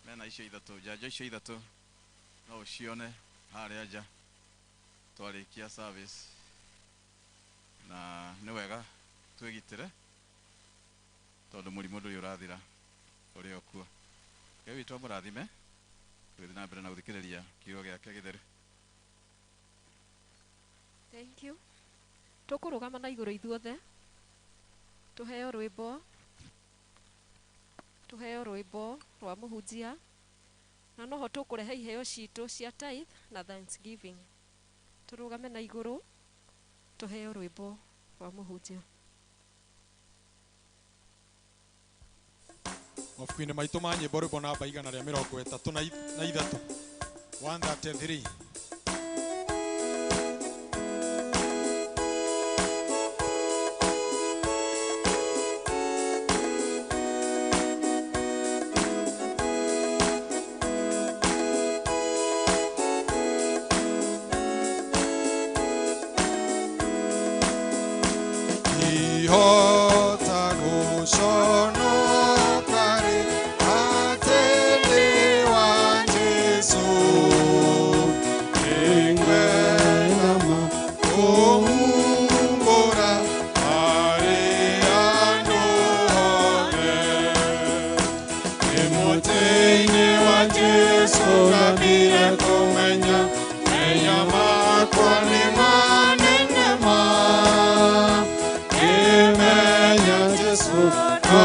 Mena icio ithatũ, njanjo icio ithatũ no ũcione harĩa nja twarĩkia service, na nĩ wega twĩgitĩre tondũ mũrimũ ndũrĩ ũrathira ũrĩ o kuo. Ngai witũ amũrathime tũgĩthiĩ na mbere na gũthikĩrĩria kiugo gĩake gĩtheru. Thank you. Tũkũrũgama na igũrũ ithuothe tũheo rwĩmbo, tũheo rwĩmbo rwa mũhunjia, na noho tũkũrehe iheo citũ cia tithe na thanksgiving. Tũrũgame na igũrũ tũheo rwĩmbo rwa mũhunjia. Mabuku-inĩ maitũ ma nyĩmbo rwĩmbo namba 133, 133. Ihota gũconoka rĩ, atĩ nĩ wa Jesũ. Nĩngwenda ma kũmumbũra harĩ andũ othe. Nĩ mũtĩ-inĩ wa Jesũ ngambire kũmenya menya makwa nĩ manene ma. Ngĩmenya Jesũ no